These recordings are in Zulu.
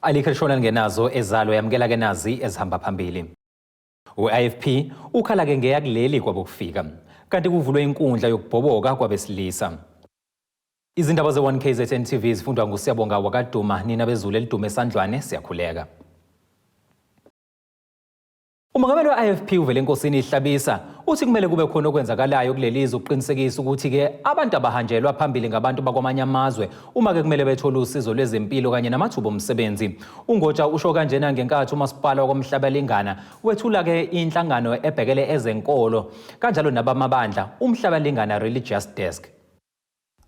Alikho elishona lingenazo ezalo yamukela ke nazi ezihamba phambili. U-IFP ukhala ke ngeyakuleli kwabokufika. Kanti kuvulwe inkundla yokubhoboka kwabesilisa. Izindaba ze-1KZN TV zifundwa nguSiyabonga wakaDuma, nina bezulu elidume esandlwane siyakhuleka. Umongameli we-IFP uVelenkosini Hlabisa uthi kumele kube khona okwenzakalayo kuleli zwe ukuqinisekisa ukuthi-ke abantu abahanjelwa phambili ngabantu bakwamanye amazwe uma-ke kumele bethole usizo lwezempilo kanye namathuba omsebenzi. UNgotsha usho kanjena ngenkathi umasipala waKwaMhlabelingana wethula-ke inhlangano ebhekele ezenkolo kanjalo nabamabandla uMhlabalingana Religious Desk.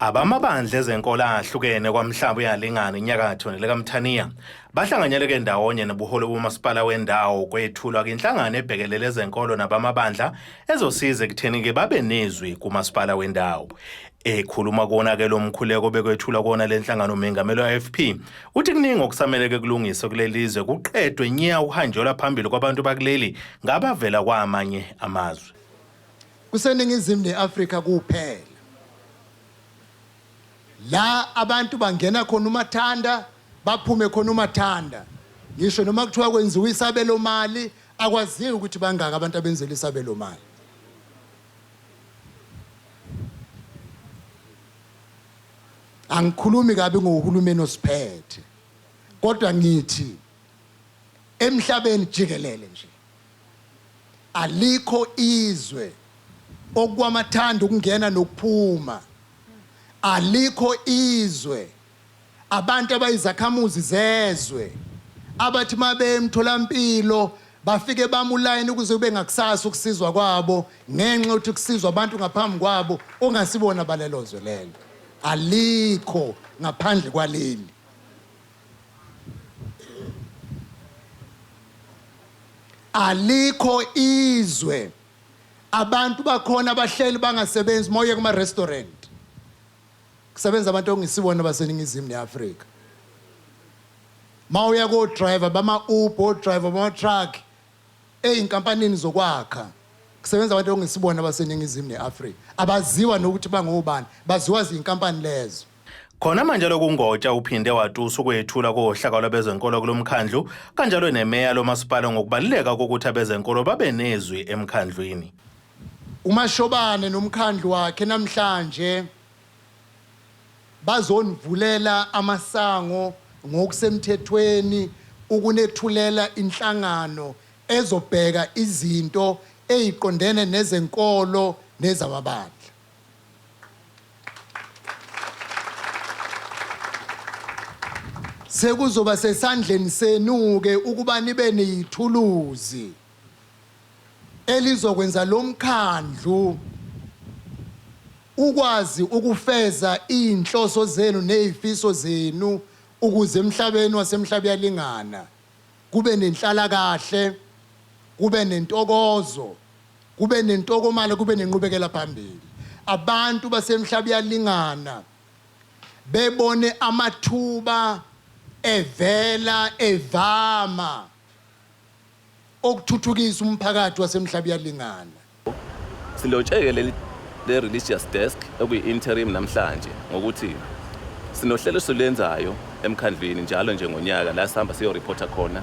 Abamabandla ezenkolo ahlukene kwaMhlabuyalingana enyakatho nelikaMthaniya bahlanganyeleke ndawonye nobuholi bomasipala wendawo kwethulwa kwinhlangano ebhekelele ezenkolo nabamabandla ezosiza ekutheni-ke babe nezwi kumasipala wendawo. Ekhuluma kuwona-ke lo mkhuleko bekwethulwa kuwona le nhlangano umengameli we-IFP uthi kuningi okusamele-ke kulungiswe kuleli zwe kuqedwe nya ukuhanjelwa phambili kwabantu bakuleli ngabavela kwamanye amazwe. Kuseningizimu ne-Afrika kuphela la abantu bangena khona umathanda baphume khona umathanda ngisho noma kuthiwa kwenziwa isabelo mali akwaziwa ukuthi bangaka abantu abenzela isabelo mali angikhulumi kabi ngohulumeni osiphethe kodwa ngithi emhlabeni jikelele nje Alikho izwe okwamathanda ukungena nokuphuma. Alikho izwe abantu abayizakhamuzi zezwe abathi uma beye emtholampilo bafike bame ulayini ukuze kube ngakusasa ukusizwa kwabo ngenxa yokuthi kusizwa abantu ngaphambi kwabo ongasibona balelo zwe lelo. Alikho ngaphandle kwaleli. Alikho izwe abantu bakhona abahleli bangasebenzi uma uye kuma-restaurant kusebenza abantu okungesibona baseningizimu ne-Afrika. Uma uya ko-driver bama-Uber, o-driver bama-truck ey'nkampanini zokwakha kusebenza abantu okungesibona baseningizimu ne-Afrika abaziwa nokuthi bangobani baziwa zinkampani lezo. Khona manje lokungotsha uphinde watusa ukwethula kohlaka lwabezenkolo kulomkhandlu kanjalo nemeya lomasipala ngokubaluleka kokuthi abezenkolo babe nezwi emkhandlwini. UMashobane nomkhandlu wakhe namhlanje bazonivulela amasango ngokusemthethweni ukunethulela inhlangano ezobheka izinto eziqondene nezenkolo nezamabandla. Sekuzoba sesandleni senu-ke ukuba nibe niyithuluzi elizokwenza lo mkhandlu ukwazi ukufeza iy'nhloso zenu ney'fiso zenu ukuze emhlabeni waseMhlabuyalingana kube nenhlalakahle, kube nentokozo, kube nentokomalo, kube nenqubekela phambili. Abantu baseMhlabuyalingana bebone amathuba evela evama okuthuthukisa umphakathi waseMhlabuyalingana. Silotsheke leli le-religious desk okuyi-interim namhlanje ngokuthi sinohlelo esilenzayo emkhandlwini njalo nje ngonyaka la sihamba siyoreporta khona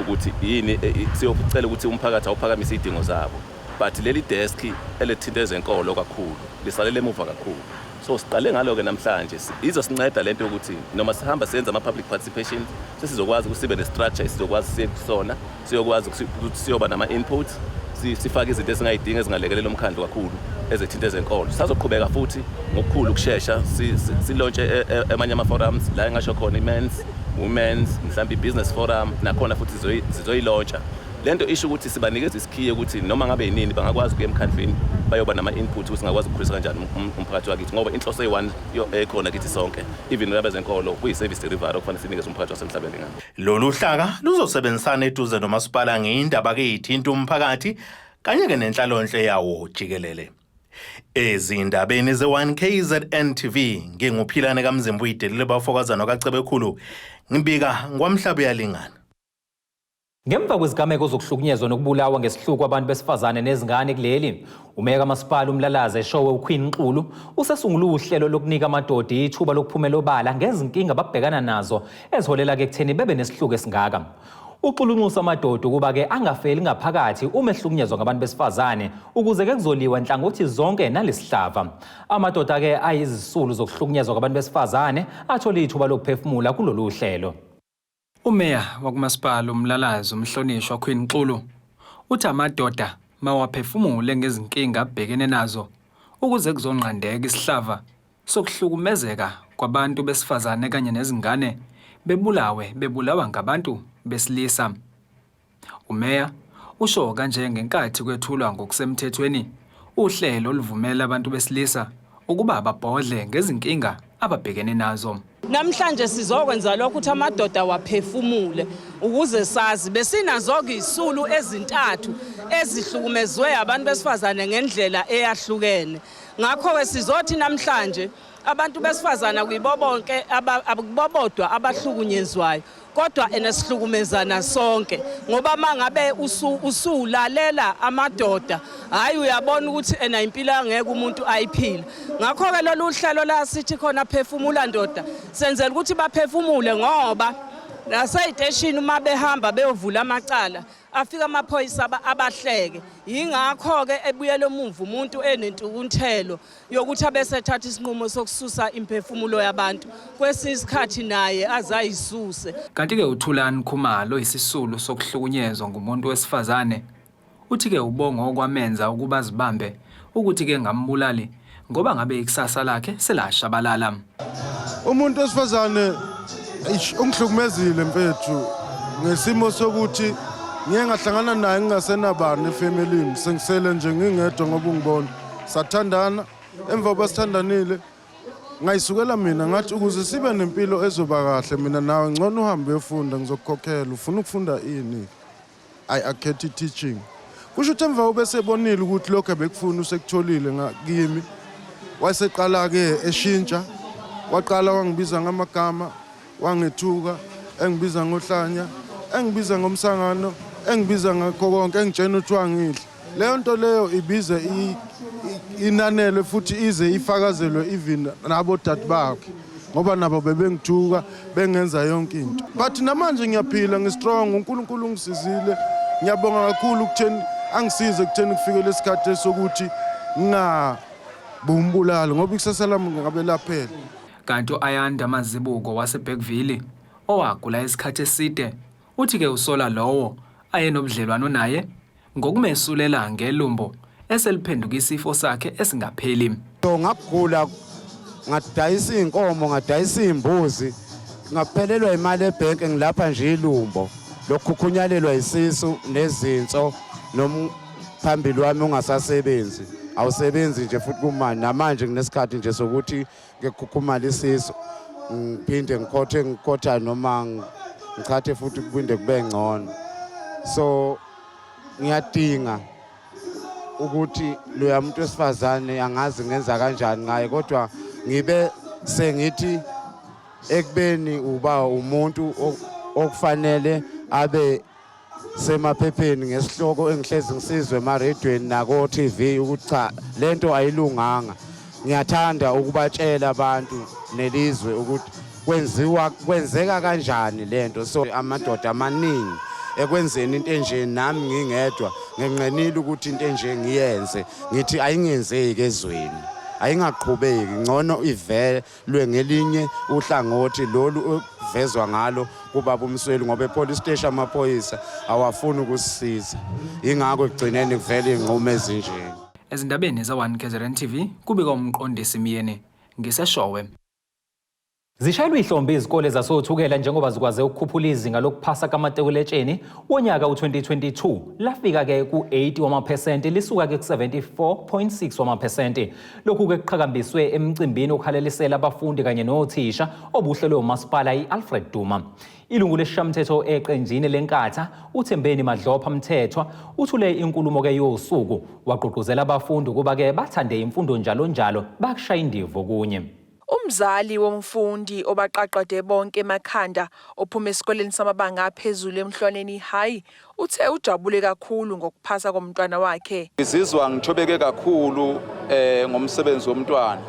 ukuthi yini e, e, siyocela ukuthi umphakathi awuphakamise izidingo zabo but leli desk elithinta ezenkolo kakhulu lisalele emuva kakhulu so siqale ngalo-ke namhlanje izosinceda lento yokuthi noma sihamba senza ama-public participation sesizokwazi ukuthi sibe ne-structure esizokwazi siye kusona siyokwazi ukuthi siyoba nama-input sifake izinto esingayidinga ezingalekelela umkhandlu kakhulu ezethinta ezenkolo sazoqhubeka futhi ngokukhulu ukushesha silontshe e, e, amanye ama-forums la engasho khona i-mens women's mhlawumbe i-business forum nakhona futhi sizoyilontsha Le nto isho ukuthi sibanikeza isikhiye ukuthi noma ngabe yinini bangakwazi ukuya emkhandlwini bayoba nama-input ukuthi singakwazi ukukhulisa kanjani um, um, umphakathi wakithi ngoba inhloso eyi-one ekhona kithi sonke even nabezenkolo kuyi-service delivery okufanele sinikeze umphakathi wasemhlabeni ngalo. Lolu hlaka luzosebenzisana eduze nomasipala ngeyindaba keyithinta umphakathi kanye-ke nenhlalonhle yawo jikelele. Ezindabeni ze-1KZN TV nginguPhilane kaMzimba uyidelile bafokazana kaCebekhulu ngibika ngwaMhlabuyalingana. Ngemva kwezigameko zokuhlukunyezwa nokubulawa ngesihluku abantu besifazane nezingane kuleli, umeya kamasipala uMlalazi eShowe uQueen Xulu usesungule uhlelo lokunika amadoda ithuba lokuphumela obala ngezinkinga ababhekana nazo eziholela-ke ekutheni bebe nesihluku esingaka. UXulu unxusa amadoda ukuba-ke angafeli ngaphakathi uma ehlukunyezwa ngabantu besifazane ukuze-ke kuzoliwa nhlangothi zonke nalesihlava. Amadoda-ke ayizisulu zokuhlukunyezwa kwabantu besifazane athole ithuba lokuphefumula kulolu hlelo. Umeya wakumasipala uMlalazi umhlonishwa Queen Xulu uthi amadoda mawaphefumule ngezinkinga abhekene nazo ukuze kuzonqandeka isihlava sokuhlukumezeka kwabantu besifazane kanye nezingane bebulawe bebulawa ngabantu besilisa. Umeya usho kanje ngenkathi kwethulwa ngokusemthethweni uhlelo oluvumela abantu besilisa ukuba babhodle ngezinkinga ababhekene nazo. Namhlanje sizokwenza lokho ukuthi amadoda waphefumule ukuze sazi besinazo-ke izisulu ezintathu ezihlukumezwe abantu besifazane ngendlela eyahlukene. Ngakho-ke sizothi namhlanje abantu besifazane akuyibo bonke akubobodwa abahlukunyezwayo kodwa ena sihlukumezana sonke ngoba mangabe usulalela amadoda hayi uyabona ukuthi ena impilo angeke umuntu ayiphile. Ngakho-ke lolu hlelo la sithi khona phefumula ndoda, senzela ukuthi baphefumule ngoba nasey'teshini uma behamba beyovula amacala afika amaphoyisa abahleke. Yingakho-ke ebuyela emuva umuntu enentukuthelo yokuthi abese ethatha isinqumo sokususa imphefumulo yabantu, kwesinye isikhathi naye azayisuse. Kanti-ke uThulani Khumalo isisulu sokuhlukunyezwa ngumuntu wesifazane uthi-ke ubonga okwamenza ukuba azibambe ukuthi-ke ngambulali ngoba ngabe ikusasa lakhe selashabalala. Umuntu wesifazane ungihlukumezile mfethu ngesimo sokuthi ngiye ngahlangana naye ngingasenabani efemelini, sengisele nje ngingedwa ngoba ungibona. Sathandana, emva kokuba sithandanile ngayisukela mina ngathi ukuze sibe nempilo ezoba kahle mina nawe ngcono uhambe uyofunda, ngizokukhokhela. Ufuna ukufunda ini? Ayi, akhethe i-teaching. Kusho ukuthi emva kokuba esebonile ukuthi lokhu ebekufuna usekutholile kimi, wayeseqala-ke eshintsha, waqala wangibiza ngamagama, wangethuka, engibiza ngohlanya, engibiza ngomsangano, engibiza ngakho konke, engitshena ukuthi wangidla. Leyo nto leyo ibize inanelwe futhi ize ifakazelwe even nabodade bakhe, ngoba nabo bebengithuka bengenza yonke into. But namanje ngiyaphila, ngi-strong, uNkulunkulu ungisizile. Ngiyabonga kakhulu ukutheni angisize kutheni kufike lesikhathi sokuthi ngingabumbulali ngoba ikusasa lami ngabe laphela. Kanti u-Ayanda Mazibuko waseBergville owagula isikhathi eside uthi-ke usola lowo ayenobudlelwano naye ngokumesulela ngelumbo eseliphenduka isifo sakhe esingapheli. Ngagula ngadayisa iy'nkomo, ngadayisa iy'mbuzi, ngaphelelwa imali ebhenki, ngilapha nje ilumbo lokukhukhunyalelwa isisu nezinso nomphambili wami ungasasebenzi, awusebenzi nje futhi kumanje. Namanje nginesikhathi nje sokuthi ngikhukhumala isisu ngiphinde ngikhothe ngikhotha noma ngichathe futhi kuphinde kube ngcono. So ngiyadinga ukuthi loya muntu wesifazane angazi ngenza kanjani ngaye, kodwa ngibe sengithi ekubeni uba umuntu okufanele abe semaphepheni ngesihloko engihlezi ngisizwe emaredweni nako-TV ukuthi cha, lento ayilunganga. Ngiyathanda ukubatshela abantu nelizwe ukuthi kwenziwa kwenzeka kanjani lento. So amadoda amaningi ekwenzeni into enje, nami ngingedwa ngenqenile ukuthi into enje ngiyenze, ngithi ayingenzeki ezweni, ayingaqhubeki, ngcono ivelwe ngelinye uhlangothi lolu okuvezwa ngalo kubaba uMsweli, ngoba epolice station amaphoyisa awafuni ukusisiza, ingakho ekugcineni kuvela iy'nqumo ezinjeni. Ezindabeni za-1 KZN TV kubika uMqondisi Myeni ngiseShowe. Zishayelwe ihlombe izikole zasoThukela njengoba zikwaze ukukhuphula izinga lokuphasa kamatikuletsheni wonyaka u-2022 lafika-ke ku-80 wamaphesenti lisuka-ke ku-74.6 wamaphesenti. Lokhu-ke kuqhakambiswe emcimbini wokuhalalisela abafundi kanye nothisha obuhlelwe umasipala i-Alfred Duma. Ilungu lesishamthetho eqenjini leNkatha uThembeni Madlopha Mthethwa uthule inkulumo-ke yosuku wagqugquzela abafundi ukuba-ke bathande imfundo njalo njalo bakushaya indiva okunye. Umzali womfundi obaqaqade bonke emakhanda ophuma esikoleni samabanga aphezulu eMhlwaneni High uthe ujabule kakhulu ngokuphasa komntwana wakhe. Ngizizwa ngithobeke kakhulu ngomsebenzi womntwana.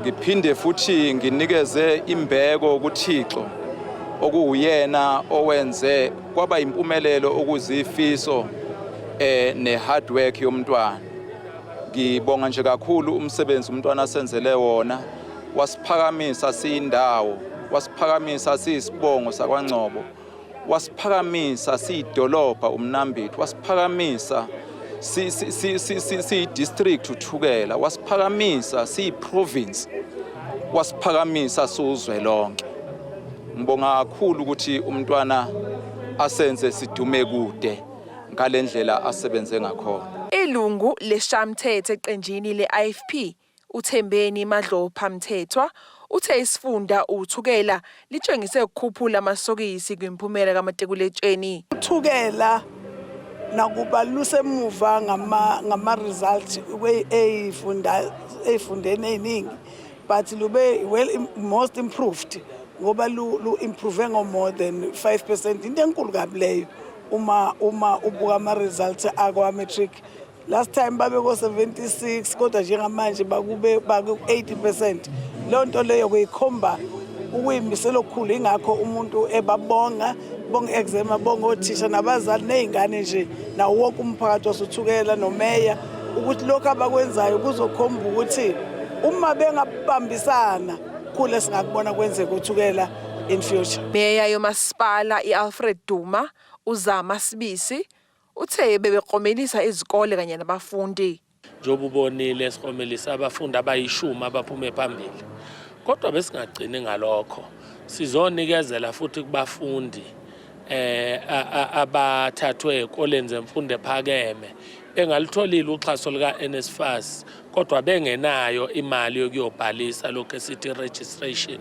Ngiphinde futhi nginikeze imbeko kuThixo okuwuyena owenze kwaba impumelelo okuzifiso ne-hard work yomntwana. Ngibonga nje kakhulu umsebenzi umntwana asenzele wona, wasiphakamisa siyindawo, wasiphakamisa siyisibongo sakwaNgcobo, wasiphakamisa siyidolobha uMnambithi, wasiphakamisa siyi-district uThukela, wasiphakamisa siyi-province, wasiphakamisa siwuzwelonke. Ngibonga kakhulu ukuthi umntwana asenze sidume kude ngale ndlela asebenze ngakhona. Ilungu leShayamthetho eqenjini le-IFP uThembeni Madlopha Mthethwa uthe isifunda uThukela litshengise ukukhuphula amasokisi kwimiphumela kamatikuletsheni. UThukela nakuba lusemuva ngama-result ey'fundeni ey'ningi, but lube well most improved ngoba lu-improve ngo-more than 5%. Into enkulu kabi leyo uma ubuka ama-results akwa-matric. Last time babe ko-76, kodwa njengamanje bakube baku-80%. Leyo nto leyo kuyikhomba ukuyimisela okukhulu, ingakho umuntu ebabonga bonga exam, bonga othisha nabazali ney'ngane nje nawo wonke umphakathi wasuThukela nomeya ukuthi lokhu abakwenzayo kuzokhomba ukuthi uma bengabambisana khule singakubona kwenzeka uThukela in future. Meya yomasipala i-Alfred Duma uZama Sibisi uthe bebeklomelisa izikole kanye nabafundi. Njengoba ubonile, siklomelisa abafundi abayishumi abaphume phambili, kodwa besingagcini ngalokho, sizonikezela futhi kubafundi abathathwe ezikoleni zemfundo ephakeme bengalutholile uxhaso lika-NSFAS kodwa bengenayo imali yokuyobhalisa, lokhu esithi registration.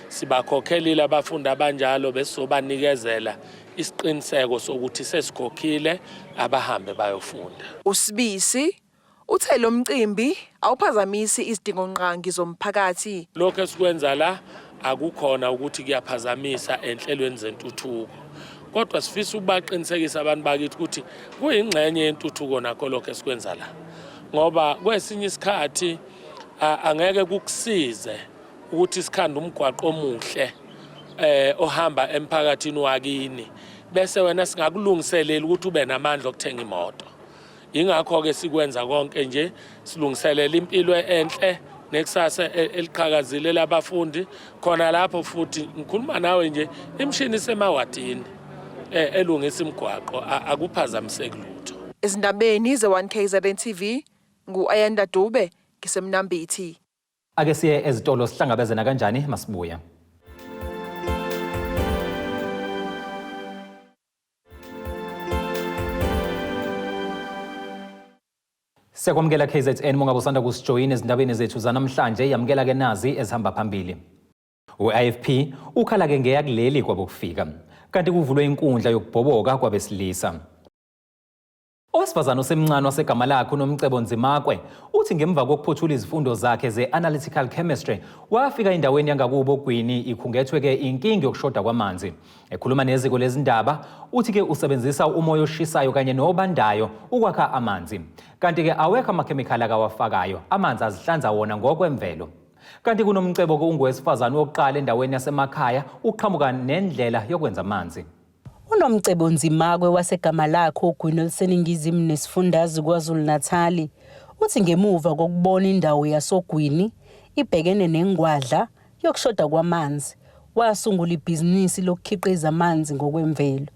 Sibakhokhelile abafundi abanjalo, besizobanikezela isiqiniseko sokuthi sesikhokhile, abahambe bayofunda. USibisi uthe lo mcimbi awuphazamisi izidingongqangi zomphakathi. Lokhu esikwenza la akukhona ukuthi kuyaphazamisa enhlelweni zentuthuko, kodwa sifisa ukubaqinisekisa abantu bakithi ukuthi kuyingxenye yentuthuko nakho lokhu esikwenza la, ngoba kwesinye isikhathi angeke kukusize ukuthi sikhande umgwaqo omuhle ohamba emphakathini wakini bese wena singakulungiselela ukuthi ube namandla okuthenga imoto. Ingakho-ke sikwenza konke nje, silungiselela impilo enhle nekusasa eliqhakazile labafundi khona lapho. Futhi ngikhuluma nawe nje, imishini isemawadini elungisa imigwaqo, akuphazamiseki lutho. Ezindabeni ze-1 KZN TV, ngu-Ayanda Dube, ngiseMnambithi. Ake siye ezitolo, sihlangabeze nakanjani masibuya. Siyakwamukela KZN mongabe usanda kusijoyina ezindabeni zethu zanamhlanje, yamukela ke nazi ezihamba phambili. U-IFP ukhala ke ngeyakuleli kwabokufika. Kanti kuvulwe inkundla yokubhoboka kwabesilisa. Owesifazane osemncane wasegama lakhe uNomcebo Nzimakwe uthi ngemva kokuphothula izifundo zakhe ze-analytical chemistry wafika endaweni yangakubo Ogwini ikhungethwe-ke inkinga yokushoda kwamanzi. Ekhuluma neziko lezindaba uthi-ke usebenzisa umoya oshisayo kanye nobandayo ukwakha amanzi. Kanti-ke awekho amakhemikhali akawafakayo, amanzi azihlanza wona ngokwemvelo. Kanti kuNomcebo-ke ungowesifazane wokuqala endaweni yasemakhaya uqhamuka nendlela yokwenza amanzi. UNomcebo Nzimakwe waseGamalakhe oGwini oluseningizimu nesifundazwe KwaZulu-Natali uthi ngemuva kokubona indawo yasoGwini ibhekene nengwadla yokushoda kwamanzi wasungula ibhizinisi lokukhiqiza amanzi ngokwemvelo.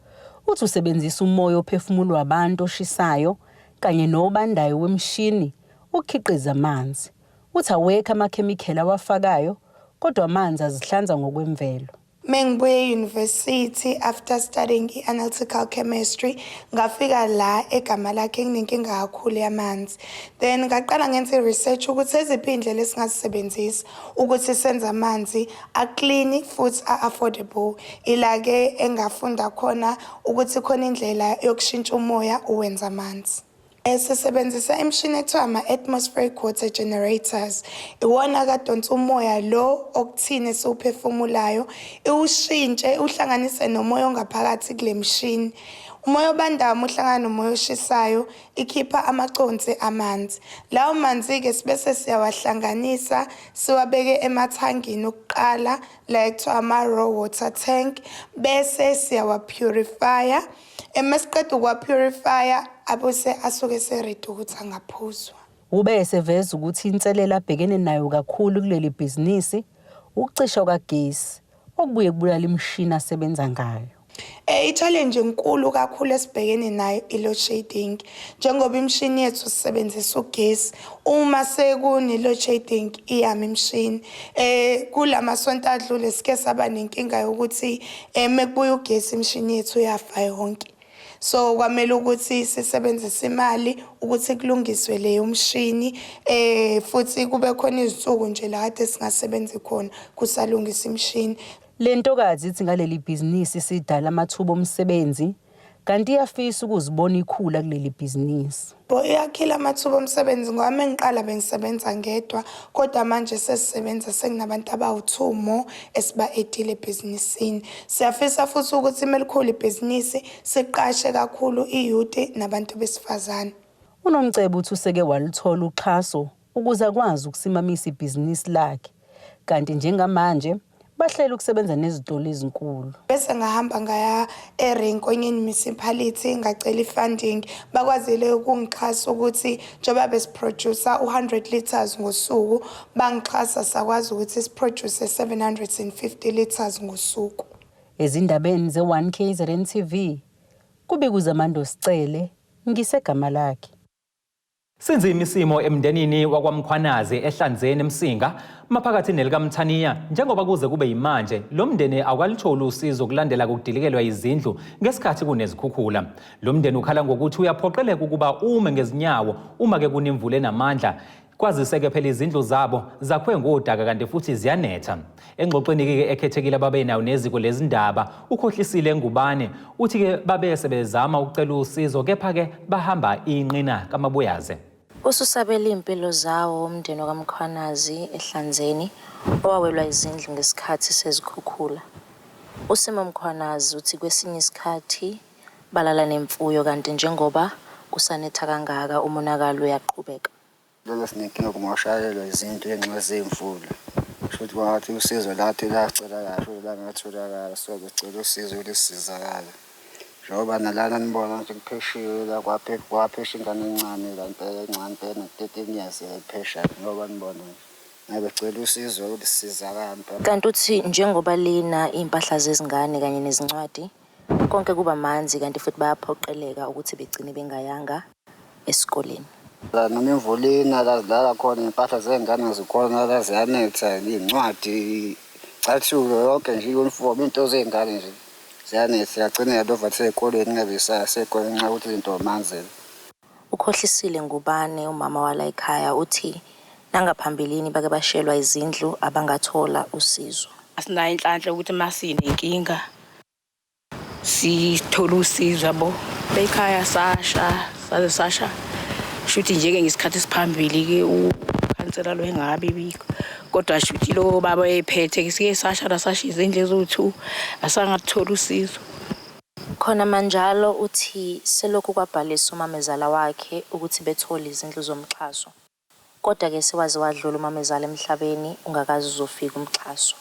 Uthi usebenzisa umoya ophefumulwa abantu oshisayo kanye nobandayo wemishini ukukhiqiza amanzi. Uthi awekho amakhemikheli awafakayo kodwa amanzi azihlanza ngokwemvelo. Mengibuye e-university after studying i-analytical chemistry, ngafika la egama lakhe nginenkinga kakhulu yamanzi. Then ngaqala ngenza i-research ukuthi eziphi iy'ndlela esingazisebenzisa ukuthi senze amanzi a-clean futhi a-affordable. Ila-ke engafunda khona ukuthi khona indlela yokushintsha umoya uwenza amanzi. Sisebenzisa imishini ekuthiwa ama-atmospheric water generators. Iwona kadonsa umoya lo okuthini esiwuphefumulayo, iwushintshe uhlanganise nomoya ongaphakathi kule mishini. Umoya obandayo uma uhlangana nomoya oshisayo ikhipha amaconsi amanzi. Lawo manzi-ke sibese siyawahlanganisa siwabeke emathangini okuqala la ekuthiwa ama-raw water tank bese siyawa-purify-a. Uma siqeda ukuwa-purify-a abese asuke ese-ready ukuthi angaphuzwa. Ube eseveza ukuthi inselela abhekene nayo kakhulu kuleli bhizinisi ukucisha kukagesi okubuye kubulala imishini asebenza ngayo. I-challenge enkulu kakhulu esibhekene nayo i-load shedding. Njengoba imishini yethu sisebenzisa ugesi, uma sekune-load shedding iyama imishini. Kulamasonto adlule sike saba nenkinga yokuthi mekubuya ugesi imishini yethu yafa yonke. So kwamele ukuthi sisebenzise imali ukuthi kulungiswe leyo mshini, futhi kube khona izinsuku nje la kade singasebenzi khona kusalungisa imishini. Le ntokazi ithi ngaleli bhizinisi sidala amathuba omsebenzi kanti iyafisa ukuzibona ikhula kuleli bhizinisi. Bo iyakhila amathuba omsebenzi ngoba mengiqala bengisebenza ngedwa, kodwa manje sesisebenza sekunabantu abawu-2 more esiba-add-ile ebhizinisini. Siyafisa futhi ukuthi melikhula ibhizinisi siqashe kakhulu i-youth nabantu besifazane. UNomcebo uthi useke waluthola uxhaso ukuze akwazi ukusimamisa ibhizinisi lakhe, kanti njengamanje bahlela ukusebenza nezitolo ezinkulu. Bese ngahamba ngaya eRinkonyeni Municipality, ngacela i-funding, bakwazile ukungixhasa ukuthi njengoba besiproduce u-100 liters ngosuku, bangixhasa sakwazi ukuthi siproduce 750 liters ngosuku. Ezindabeni ze-1 KZN TV, kubika uZamando Sicele, ngisegama lakhe. Sinzima isimo emndenini wakwaMkhwanazi eHlanzeni eMsinga maphakathi nelikaMthaniya, njengoba kuze kube yimanje lo mndeni awukalitholi usizo kulandela kokudilikelwa izindlu ngesikhathi kunezikhukhula. Lo mndeni ukhala ngokuthi uyaphoqeleka ukuba ume ngezinyawo uma ke kunemvula enamandla, kwazise-ke phela izindlu zabo zakhiwe ngodaka kanti futhi ziyanetha. Engxoxweni-ke ekhethekile ababenayo neziko lezindaba, uKhohlisile Ngubane uthi-ke babe sebezama ukucela usizo, kepha-ke bahamba inqina kamabuyaze. Ususabela iy'mpilo zawo umndeni wakaMkhwanazi eHlanzeni owawelwa izindlu ngesikhathi sezikhukhula. USimo Mkhwanazi uthi kwesinye isikhathi balala nemfuyo kanti njengoba kusanetha kangaka umonakalo uyaqhubeka. Lokho sinenkinga yokumoshakelwa izinto ngenxa zemvula. Kusho ukuthi kwangathi usizo lathi lacela kahle langatholakala, so besicela usizo ukuthi sisizakale. Njengoba nalana nibona nje kupheshiwe la, kwaphesha ingane encane la impela, encane impela ena-13 years yayiphesha, njengoba nibona nje. Ngabe sicela usizo ukuthi sisizakale impela. Kanti uthi njengoba lina iy'mpahla zezingane kanye nezincwadi konke kuba manzi kanti futhi bayaphoqeleka ukuthi begcine bengayanga esikoleni. La noma imvula ina la zidlala khona, iy'mpahla zey'ngane zikhona la ziyanetha, iy'ncwadi, icathulo, yonke nje i-uniform, iy'nto zey'ngane nje ziyanetha. Ziyagcina yalova ey'koleni ingabe zisaya ngenxa yokuthi izinto manzi. UKhohlisile Ngubane, umama wala ekhaya, uthi nangaphambilini bake bashelwa izindlu abangathola usizo. Asinayo inhlanhla ukuthi masinenkinga sithola usizo, yabo. Ekhaya sasha, saze sasha, shuthi nje-ke ngesikhathi esiphambili-ke ukhansela lo engabi bikho, kodwa shuthi lo baba oyephethe-ke sike sasha la, sasha izindlu eziwu-2, asangathola usizo. Khona manjalo uthi selokhu kwabhaliswa umamezala wakhe ukuthi bethole izindlu zomxhaso. Kodwa-ke sewaze wadlula umamezala emhlabeni ungakaze uzofika umxhaso.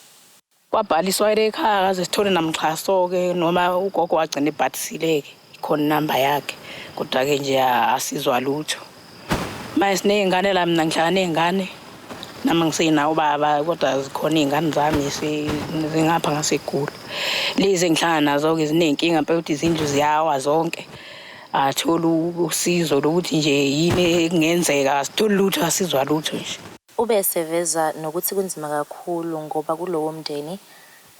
Kwabhaliswa ekhaya kaze sithole namxhaso-ke, noma ugogo wagcina ebhalisile-ke, ikhona inamba yakhe, kodwa-ke nje asizwa lutho. Manje siney'ngane la, mina ngihlala ney'ngane, nami ngisenawo ubaba, kodwa zikhona iy'ngane zami zingapha ngaseGoli. Lezi engihlala nazo-ke ziney'nkinga mpela ukuthi izindlu ziyawa zonke. Athole usizo lokuthi nje yini ekungenzeka, asitholi lutho, asizwa lutho nje. Ube eseveza nokuthi kunzima kakhulu ngoba kulowo mndeni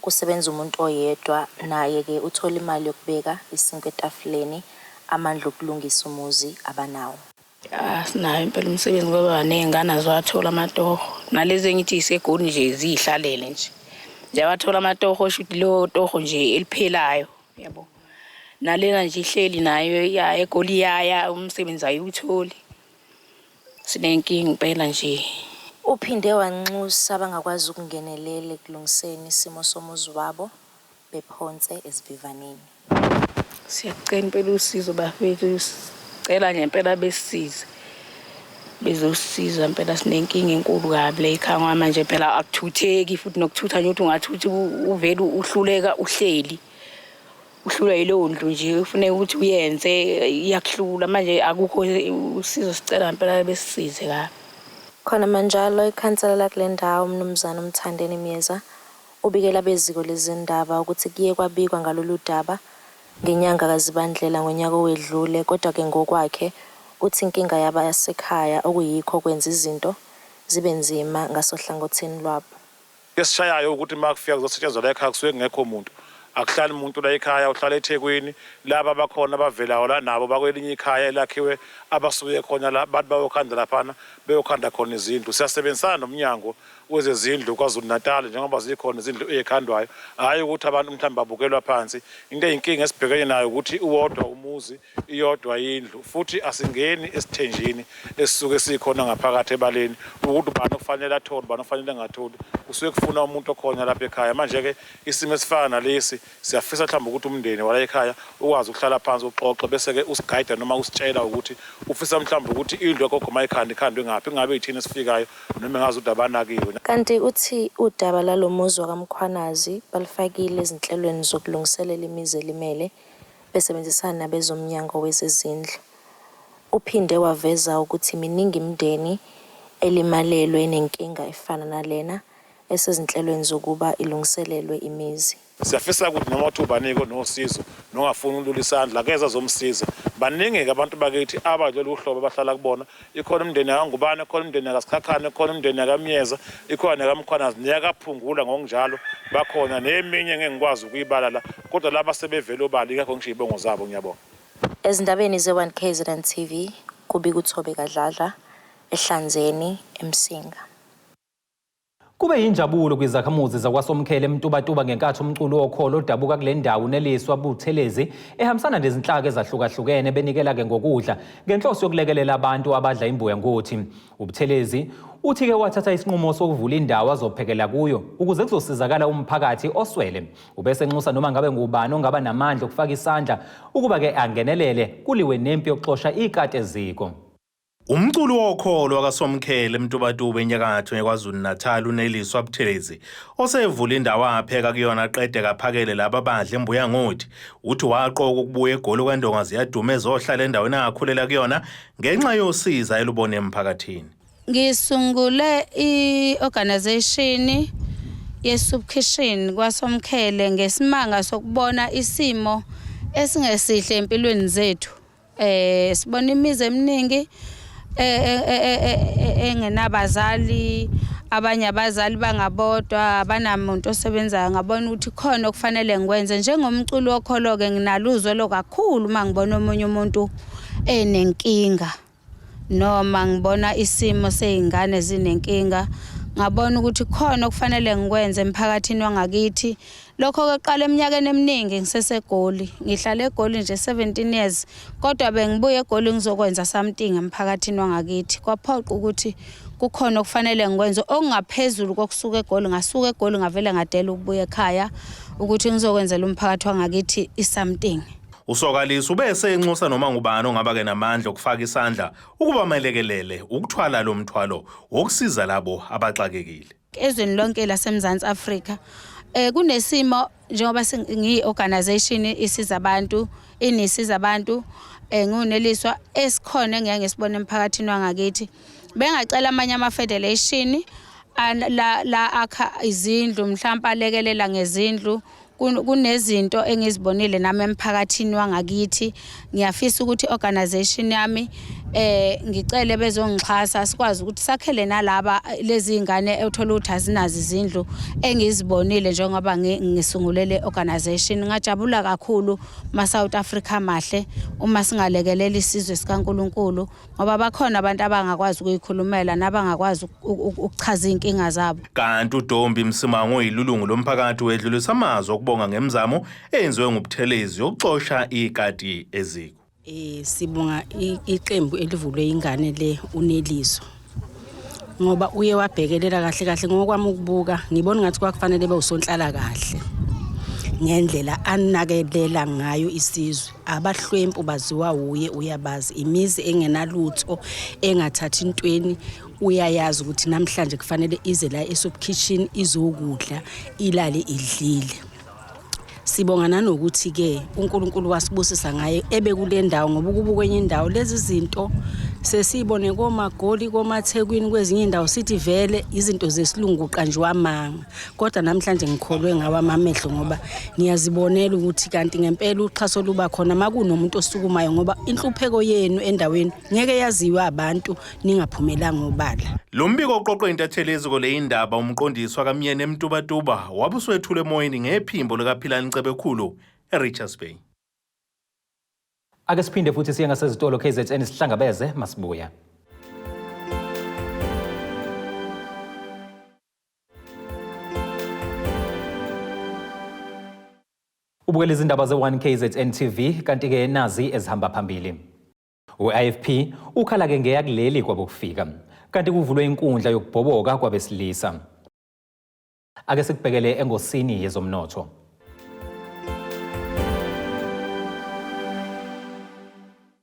kusebenza umuntu oyedwa, naye-ke uthola imali yokubeka isinkwa etafuleni, amandla okulungisa umuzi abanawo. Asinayo impela umsebenzi ngoba ney'ngane aziwathola amatoho, nalezi engithi yiseGoli nje ziyihlalele nje. Nje awathola amatoho, shuthi leyo toho nje eliphelayo, yabo. Nalena nje ihleli nayo ya eGoli yaya umsebenzi ayiwutholi. Sinenkinga impela nje. Uphinde wanxusa abangakwazi ukungenelela ekulungiseni isimo somuzi wabo bephonse esivivaneni. Siyacela impela usizo bafethu, sicela nje impela besisize. Bezosiza impela sinenkinga enkulu kabi la ekhaya ngoba manje phela akuthutheki futhi nokuthutha nje ukuthi ungathutha uvele uhluleka uhleli. Uhlulwa yileyo ndlu nje kufuneka ukuthi uyenze iyakuhlula manje akukho usizo sicela ngempela besisize kabi. Khona manjalo ikhansela lakule ndawo uMnumzane uMthandeni Myeza ubikele abeziko lezindaba ukuthi kuye kwabikwa ngalolu daba ngenyanga kaZibandlela ngonyaka owedlule kodwa-ke ngokwakhe uthi inkinga yabasekhaya okuyikho okwenza izinto zibe nzima ngasohlangothini lwabo. Esishayayo ukuthi uma kufika kuzosetshenzwa la ekhaya kusuke kungekho muntu. Akuhlali muntu la ekhaya, uhlala eThekwini. Laba abakhona abavelayo la nabo bakwelinye ikhaya elakhiwe abasuke khona la bathi bayokhanda laphana beyokhanda khona izindlu. Siyasebenzisana nomnyango wezezindlu KwaZulu-Natal njengoba zikhona izindlu ey'khandwayo, hhayi ukuthi abantu mhlawumbe babukelwa phansi. Into eyinkinga esibhekene nayo ukuthi uwodwa umuzi iyodwa indlu futhi asingeni esithenjini esisuke sikhona ngaphakathi ebaleni ukuthi ubani okufanele athole ubani okufanele angatholi kusuke kufuna umuntu okhona lapha ekhaya manje-ke isimo esifana nalesi siyafisa mhlawumbe ukuthi umndeni wala ekhaya ukwazi ukuhlala phansi uxoxe bese-ke usigayida noma usitshela ukuthi ufisa mhlawumbe ukuthi indlu yagogo mayikhanda ikhandwe ngaphi ingabe yithina esifikayo noma engazi ukuthi abanakiwe. Kanti uthi udaba lalo muzi wakaMkhwanazi balufakile ezinhlelweni zokulungiselela imizi elimele besebenzisana nabezoMnyango wezeZindlu. Uphinde waveza ukuthi miningi imindeni elimalelwe enenkinga efana nalena esezinhlelweni zokuba ilungiselelwe imizi. Siyafisa ukuthi noma kuthiwa ubanike onosizo nongafuni ukulula isandla akeze azomsiza. Baningi-ke abantu bakithi abalolu hlobo abahlala kubona. Ikhona imindeni yakaNgubane, ikhona imindeni yakaSikhakhane, ikhona imindeni yakaMyeza, ikhona nekaMkhwanazi neyakaPhungula ngokunjalo. Bakhona neminye engeke ngikwazi ukuyibala la kodwa laba sebevele obala ingakho ngisho iy'bongo zabo. Ngiyabonga. Ezindabeni ze-One kzn TV, kubika uThobeka Dladla, eHlanzeni, eMsinga. Kube yinjabulo kwizakhamuzi zakwaSomkhele eMtubatuba ngenkathi umculi wokholo odabuka kule ndawo uNeliswa Buthelezi ehambisana nezinhlaka ezahlukahlukene benikela-ke ngokudla ngenhloso yokulekelela abantu abadla imbuya ngothi. UButhelezi uthi-ke wathatha isinqumo sokuvula indawo azophekela kuyo ukuze kuzosizakala umphakathi oswele. Ubesenxusa noma ngabe ngubani ongaba namandla okufaka isandla ukuba-ke angenelele kuliwe nempi yokuxosha ikati eziko. Umculi wokholo wakaSomkhele eMtubatuba enyakatho yeKwaZulu-Natal uNeliswa Buthelezi osevule indawo apheka kuyona aqede kaphakele laba abadla imbuya ngothi uthi waqoka ukubuya eGoli kwandonga ziyaduma ezohlala endaweni akhulela kuyona ngenxa yosiza elubone emphakathini. Ngisungule i-organization ye-soup kitchen kwaSomkhele ngesimanga sokubona isimo esingesihle empilweni zethu. Sibona imizi eminingi engenabazali, abanye abazali bangabodwa, abanamuntu osebenzayo. Ngabona ukuthi khona okufanele ngikwenze. Njengomculi wokholo-ke nginalo uzwelo kakhulu uma ngibona omunye umuntu enenkinga noma ngibona isimo sey'ngane zinenkinga. Ngabona ukuthi khona okufanele ngikwenze emphakathini wangakithi. Lokho-ke kuqala eminyakeni eminingi ngiseseGoli. Ngihlale eGoli nje 17 years kodwa bengibuya eGoli ngizokwenza something emphakathini wangakithi. Kwaphoqa ukuthi kukhona okufanele ngikwenze okungaphezulu kokusuka eGoli. Ngasuka eGoli ngavele ngadela ukubuya ekhaya ukuthi ngizokwenzela umphakathi wangakithi i-something. Usokalisa ube esenxusa noma ngubani ongaba-ke namandla okufaka isandla ukuba melekelele ukuthwala lo mthwalo wokusiza labo abaxakekile. Ezweni lonke laseMzansi Afrika kunesimo njengoba ngiyi-organization isiza abantu inisiza abantu ngiwuneliswa esikhona engeke ngisibone emphakathini wangakithi. Bengacela amanye ama-federation la akha izindlu mhlawumpe alekelela ngezindlu. Kunezinto engizibonile nami emphakathini wangakithi. Ngiyafisa ukuthi i-organization yami Ngicele bezongixhasa sikwazi ukuthi sakhele nalaba lezi ngane othola ukuthi azinazo izindlu engizibonile njengoba ngisungule le organization. Ngajabula kakhulu ma South Africa mahle uma singalekelela isizwe sikaNkuluNkulu, ngoba bakhona abantu abangakwazi ukuyikhulumela nabangakwazi ukuchaza inkinga zabo. Kanti uDombi Msimango oyilulungu lomphakathi wedlulisa amazwi okubonga ngemizamo eyenziwe nguButhelezi yokuxosha ikati eziko. Sibonga iqembu elivulwe ingane le uNeliso, ngoba uye wabhekelela kahle kahle. Ngokwami ukubuka ngibona ngathi kwakufanele bewusonhlala kahle ngendlela anakelela ngayo isizwe. Abahlwempu baziwa uye, uyabazi imizi engenalutho engathathi intweni, uyayazi ukuthi namhlanje kufanele ize la e-soup kitchen izokudla, ilale idlile. Sibonga nanokuthi ke uNkulunkulu wasibusisa ngaye ebe kule ndawo, ngoba ukuba kwenye indawo lezi zinto sesibone koMagoli, komaThekwini, kwezinye indawo sithi vele izinto zesilungu kuqanjwa amanga, kodwa namhlanje ngikholwe ngawo amamehlo, ngoba ngiyazibonela ukuthi kanti ngempela uxhaso luba khona makunomuntu osukumayo, ngoba inhlupheko yenu endaweni ngeke yaziwe abantu ningaphumelanga obala. Lo mbiko uqoqwe intatheli yeziko leyindaba umqondisi wakamyeni eMtubatuba wabuswethule emoyeni ngephimbo likaPhilani Cebekhulu eRichards Bay. Ake siphinde futhi siye ngasezitolo KZN sihlangabeze masibuya. Ubukela izindaba ze-1 KZN TV, kanti-ke nazi ezihamba phambili. U-IFP ukhala-ke ngeyakuleli kwabokufika, kanti kuvulwe inkundla yokubhoboka kwabesilisa. Ake sikubhekele engosini yezomnotho.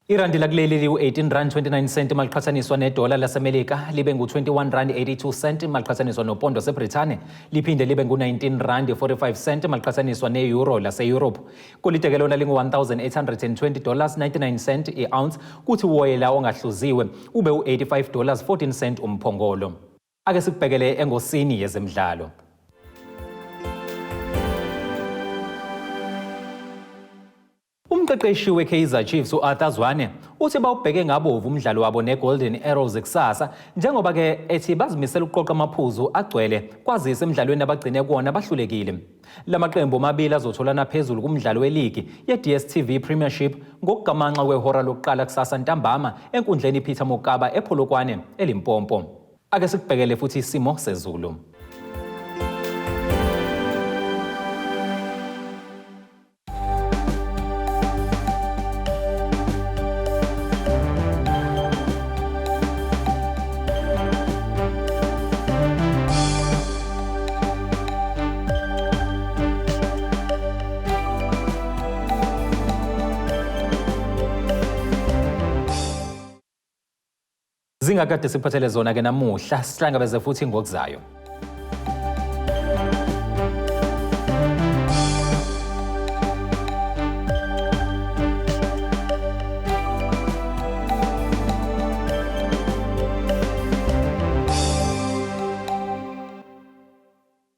Irandi lakuleli liwu-18 rand 29 cent maliqhathaniswa nedola laseMelika, libe ngu-21 rand 82 cent maliqhathaniswa nopondo waseBrithani, liphinde libe ngu-19 rand 45 cent maliqhathaniswa ne-euro lase-Europe. Golide-ke lona lingu-1820 dollars 99 cent i-ounce, kuthi uwoyela ongahluziwe ube u-85 dollars 14 cent umphongolo. Ake sikubhekele engosini yezemidlalo. Umqeqeshi weKaizer Chiefs u-Arthur Zwane uthi bawubheke ngabovu umdlalo wabo neGolden Arrows kusasa, njengoba-ke ethi bazimisela ukuqoqa amaphuzu agcwele kwazise emdlalweni abagcine kuwona bahlulekile. La maqembu omabili azotholana phezulu kumdlalo weligi ye-DStv Premiership ngokugamanxa kwehora lokuqala kusasa ntambama enkundleni iPeter Mokaba ePolokwane, eLimpopo. Ake sikubhekele futhi isimo sezulu. Zingakade sikuphathele zona ke namuhla, sihlangabeze futhi ngokuzayo.